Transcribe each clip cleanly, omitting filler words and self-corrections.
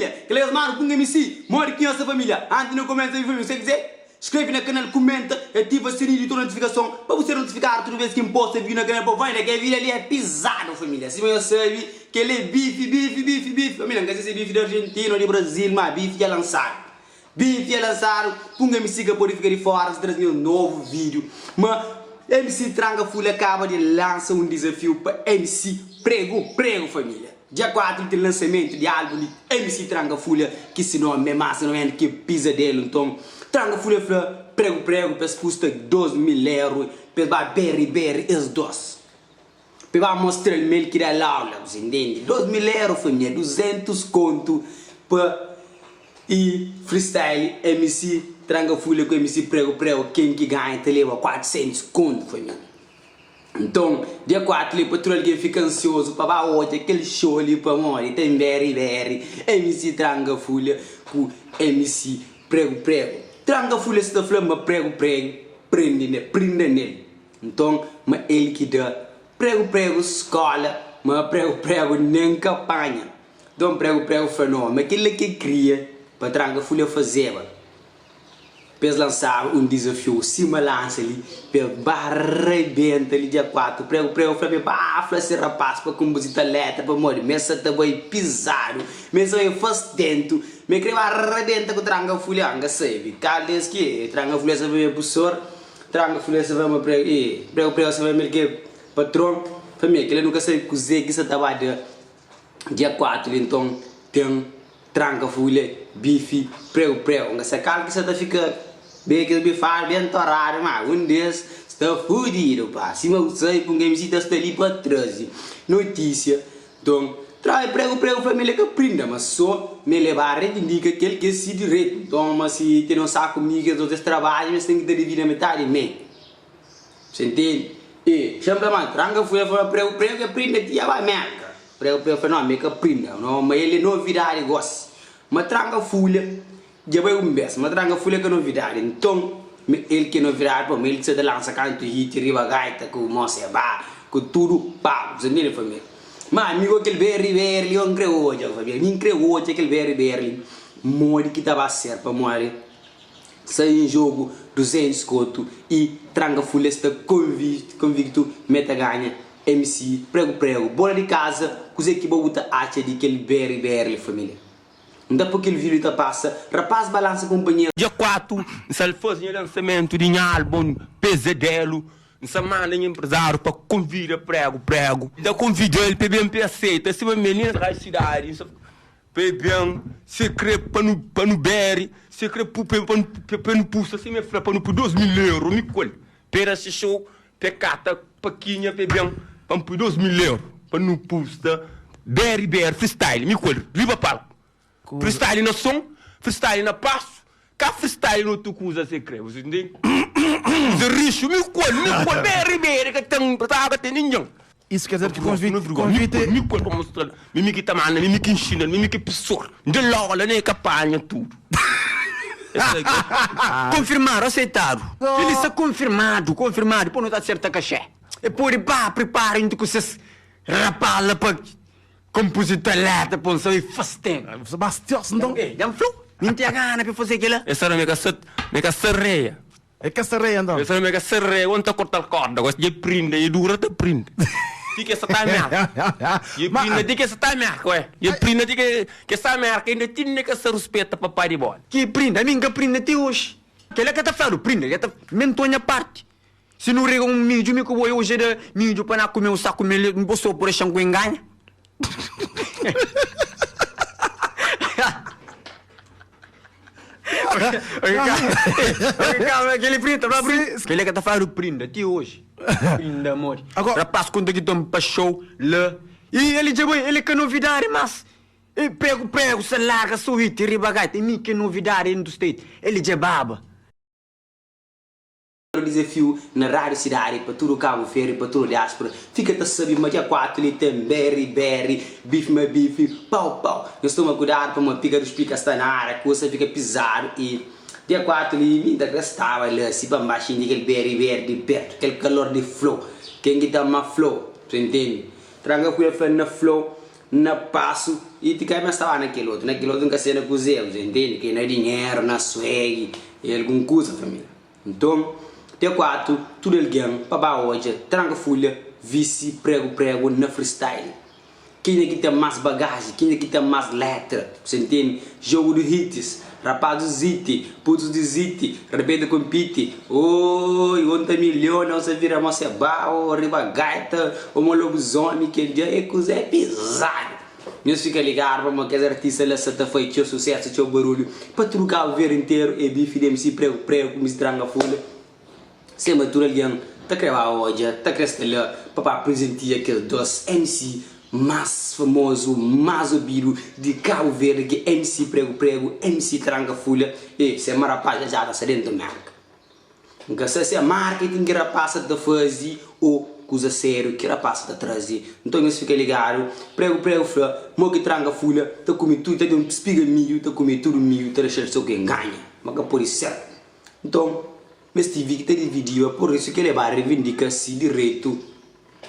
Família, kel es manu ku un MC, modi ki nhos sta família? Antis nu kumesa mi família, usê kizê? Skreve na kanal, kumenta e ativa sininhu di tudu notifikason pa bu ser notifikadu tudu bes ki N posta vídiu na kanal pa vai na kel vídiu ali é pizadu família sima nhos sabe kel é bifi bifi bifi bifi família N ka sei se bifi di Argentina ou di Brasil ma bifi dja lansadu bifi dja lansadu pun MC ka pode fika di fora N sta traze nhos novu vídiu ma MC Tranka Fulha kaba di lansa un dizafiu pa MC Pregu Pregu família. Dia 4 ten lansamentu di album di MC Tranka Fulha ki si nomi é más o ménus ki Pizadelu. Nton, Tranka Fulha fla pregu pregu pa es pusta 2000 eru pa es ba berri berri es dos. Pa es ba mostra-l ma el ki da-l aula, bu sa intende? 2000 eru família, 200 kontu pa i freestyle MC Tranka Fulha ku MC Pregu Pregu ken ki ganha ta leba 400 kontu família. Nton, dia 4 li pa tudu algen fika ansiozu pa ba odja kel xou li pamodi ten Berry Berry, MC Tranka Fulha ku MC Pregu Pregu. Tranka Fulha sta fla ma Pregu Pregu prende ne prinda nel. Nton, ma el ki da Pregu Pregu skola ma Pregu Pregu nen ka panha. Nton Pregu Pregu fla no ma kel-la ki el kria pa Tranka Fulha fazeba. Pa es lansaba un dizafiu sima lansa li pa el ba rebenta li dia 4 pregu pregu fla mi ba fla se rapaz pa konpozita letra pamodi mi sa ta bai pizadu mi sa bai fastentu mi kre ba rebenta ku tranka fulha N ka sabe kal des ki tranka fulha sa bai mi pusor tranka fulha sa bai ma pregu i pregu pregu sa bai mi ke patron fla mi kila nu ka sabe kuze ki sa ta ba da Dia 4 li nton ten tranka fulha, bifi, pregu pregu. Nka sa kal ki sa ta fika ben kes bifadu ben toradu ma un des sta fudidu pa. Sima bu sabi pun kel msi ta sta li pa trazi notisia. Nton tra pregu pregu fla ma el ka prinda ma so ma el ba reivindika kel ki é si direitu. Nton ma si ten un saku mi kes otu es trabadja ma es ten ki ta dividi na metadi mei. Você entende? E xa fla ma tranka fulha fla pregu pregu ke prinda ti ya ba merka. Pregu pregu fla no mi ka prinda no ma el é novidadi gosi. Ma tranka fulha dja bai un bes ma tranka fulha ka novidadi nton ma el ke novidadi po ma el ki sa ta lansa kantu hit riba gaita ku mos e ba ku tudu palu. Você entende família? Ma mi go kel berri berri li yo nkre odja família mi nkre odja kel berri berri li modi ki ta ba ser pamodi. Sai en jogu 200 kotu y tranka fulha sta konviktu me ta ganha MC pregu pregu bola di kaza kuze ki bo bu ta atxa di kel berri berri li familia N ta po kel video ta pasa rapaz balansa konpanheru. Dia 4 N sa al faze nha lansamentu di nha album Pezadelu N sa manda nha emprezáriu pa konvida Pregu Pregu N ta konvida-l pa e ben pa e aseita sima mi li na Rádio Sidadi N sa Pa e ben, se kre pa nu pa nu bere, se kre pu pa nu pa nu pusta sima e fla pa nu pui 2000 euro mi ku el pa e da se xou pa e kata pakinha pa e ben pa N pui 2000 euro pa nu pusta bere bere freestyle mi ku el riba palku freestyle na son freestyle na pasu Ka freestyle na otu kuza se kre você ntende kuza rixu mi ku el mi ku el beri beri ka ten ta ka ten ningen. Isso quer dizer que convite, convite. Mi ku el pa mostral mi mi ki ta manda mi mi ki nxinal mi mi ki pesor nde lola ne ka panha tudu. Konfirmadu, aseitadu. Kel-li sta konfirmadu, konfirmadu. Dipôs nu ta aserta kaxé. E pode ba pripara juntu ku ses rapaz la pa Kompuzitor letra pon sabe faz tempo. Sebastião, nton. Eh, dja N fla-u, mi N tinha gana pa e faze kel-la. E sabe ma e ka sa, ma e ka sa reia. E ka sa reia nton. E sabe ma e ka sa reia, gosi N ta korta-l korda gosi, dja e prinda, e dura ta prinda. Ti ki e sa ta merka. Dja e prinda ti ki e sa ta merka, ué. Dja e prinda ti ki e sa merka inda ti inda e ka sa ruspeta papá di bola. Ki prinda? Ami N ka prinda ti oxi. Kel-la ka ta fladu prinda, dja ta menton nha parti. Si nu rega un midju, mi ku bo eu já da midju pa na kume un saku mel, mi bo so por dexa-m ku enganha? Kel-li ka ta fladu prinda ti oji. Prinda modi? Rapaz konta ki ton pa xou la i el dja bai, el é ka novidadi mas. E pregu pregu sa larga so hit riba gaita, e mi ki é novidadi dentu state, el dja baba. Dizafiu na Rádio Sidadi pa tudu Kabu Verdi, pa tudu diáspora fika ta sabe ma dia 4 li ten berri berri, bifi ma bifi, pau pau. Nhos toma kudadu pamodi pika dus pika sta na ária, kusa fika pizadu y dia 4 li mi ta kre staba la si pa N ba xinti kel berri berri di pertu, kel kalor di flow, ken ki ta ma flow, sa intende? Tranka ku el fla na flow. Na pasu i ti ka meste ba na kel otu, na kel otu nka sai na kuzê, bu ntende? Ke na dinheru, na swag e algun kuza família. Nton, dia 4 tudu algen pa ba odja tranka fulha visi pregu pregu na freestyle. Kenha ki ten más bagaji, kenha ki ten más letra, bu ntende? Jogu di hits, rapazis hit, putus di hit, rebenta konpiti, Oi, ô nta miliona, ô sa vira mó se ba, ô riba gaita, ô mó lobizómi, kel dia é kuza é pizadu. Nhos fika ligadu pamodi kes artista la sa ta fai txeu susésu, txeu barulhu pa tudu Kabu Verdi interu, é bifi di MC Pregu Pregu ku Miss Dranga Fulha. Sima tudu algen ta kre ba odja, ta kre sta la pa ba prizentia kes dos MC más famozu, más obidu di Kabu Verdi ki é MC Pregu Pregu, MC Tranka Fulha e sema rapaz dja dja ta sta dentu Merka. N ka sa si é marketing ki rapaz sa ta fazi o kuza sériu ki rapaz sa ta trazi. Nton nhos fika ligadu, Pregu Pregu fla mo ki Tranka Fulha ta kume tudu, ta ten un spiga midju ta kume tudu midju ta dexa-l so ki nganha, ma ka pode ser. Nton, mes tivi ki ta dividiba, pur isu ki el ba revindika si direitu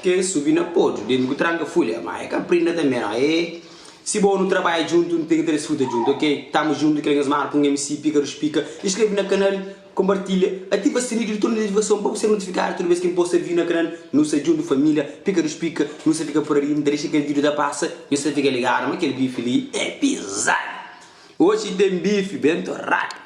ke subi na pódiu dentu ku tranka fulha. Ma e ka prinda tanbe no. E si bo nu trabadja djuntu, nu ten ki ta disfruta djuntu, ok? Tamu djuntu, kel nhos marka un MC Pika dos Pika. Inskreve na kanal, konpartilha, ativa sininhu di tudu notifikason pa bu ser notifikadu tudu bes ki N posta vídiu na kanal. Nu sta djuntu família, Pika dos Pika, nu sta fika por ali, N ta dexa kel vídiu ta pasa, nhos ta fika ligadu ma kel bifi li é pizadu. Oji ten bifi ben toradu.